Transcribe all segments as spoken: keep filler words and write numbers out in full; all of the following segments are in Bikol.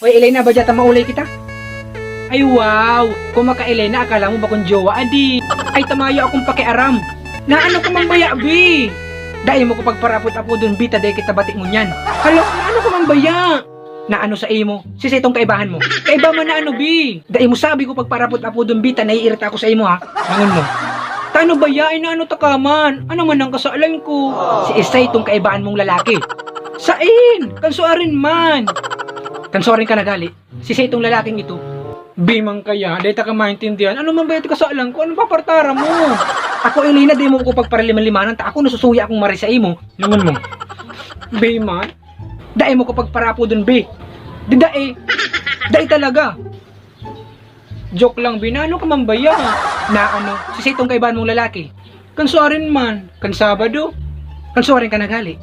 Oy, Elena, ba dyan ta maulay kita? Ay, wow! Kung maka-Elena, akala mo bakong jowa, adi? Ay, tamayo akong pakiaram. Na ano ka man baya, bi? Dai mo ko pagparapot-apodon, bi, ta dai kita bati ngunyan. Hala, na ano ka man baya? Na ano sa imo? Sisay tong kaibahan mo? Kaiba man na ano, bi? Dai mo sabi ko pagparapot-apodon, bi, ta naiirita ako sa imo, ha? Bangon mo. Ta ano baya? Ay, na ano ta ka man? Ano man ang kasalan ko? Si isay tong kaibahan mong lalaki. Sain? Kan suarin man. Kan suarin ka na gali. Sisay tong lalaking ito? Bi man kaya, dai ta ka maintindihan. Ano man ba ito kasalan ko? Anong papartara mo? Ako, Elena, di mo ko pagparaliman-limanan, ta ako nasusuya akong mari sa imo. Lungon mo. Bi man? Dai mo ko pagparapodon, bi. Di dai. Dai talaga. Joke lang, bi. Na ano ka man baya? Na ano? Sisay tong kaibahan mong lalaki? Kan suarin man. Kan Sabado? Kan suarin ka na gali?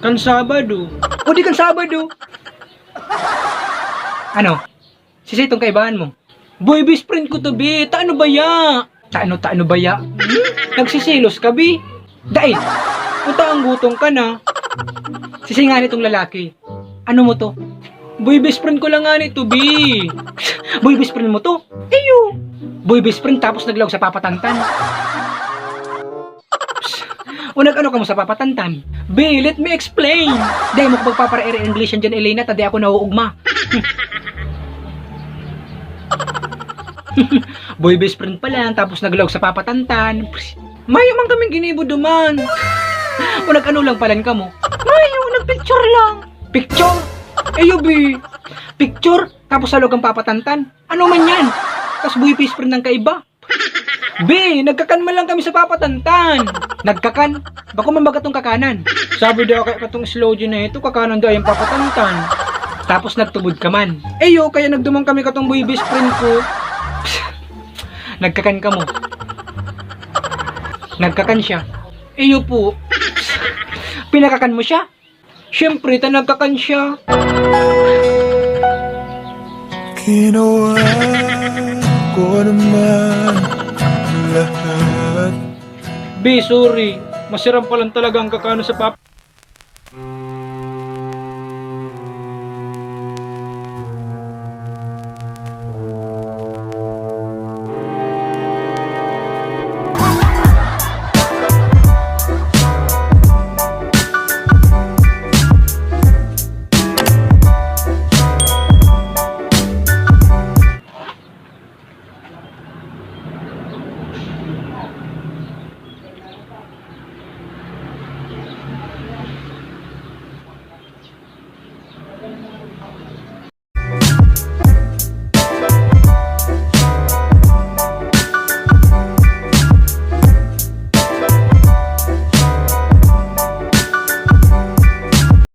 Kan Sabado. O di kan Sabado? Ano? Sisay tong kaibahan mo? Boy best friend ko to, bi. Ta ano baya? Ta ano, ta ano baya? Hmm? Nagsisilos ka, bi? Dai. Puta, ang gutong ka na. Sisay ngani tong lalaki? Ano mo to? Boy best friend ko lang ngani to, bi. Boy best friend mo to? Iyo. Boy best friend tapos naglaog sa papatantan. O nag-ano ka mo sa papatantan? Be, let me explain. Dai mo ko pagpapara-English dyan, Elena, ta di ako nauugma. Boy best friend pa lang, tapos naglaog sa papatantan. Mayo man kaming ginibo duman. O nag-ano lang palan kamo? Mayo, nagpicture lang. Picture? Eyo, bi. Picture? Tapos sa loob ang papatantan? Ano man yan? Tas boy best friend ng kaiba? Be, nagkakan man lang kami sa papatantan. Nagkakan? Bako man baga tong kakanan. Sabi daw kaya katong slow na ito, kakanan daw yung papatantan. Tapos nagtubod ka man. Eyo, kaya nagduman kami katong boy best friend ko. Nagkakan ka mo. Nagkakan siya. Iyo po. Pinakakan mo siya? Siyempre, ta nagkakan siya. Ginawa ko naman lahat. Be, sorry. Masiram pa lang talaga ang kakano sa pap-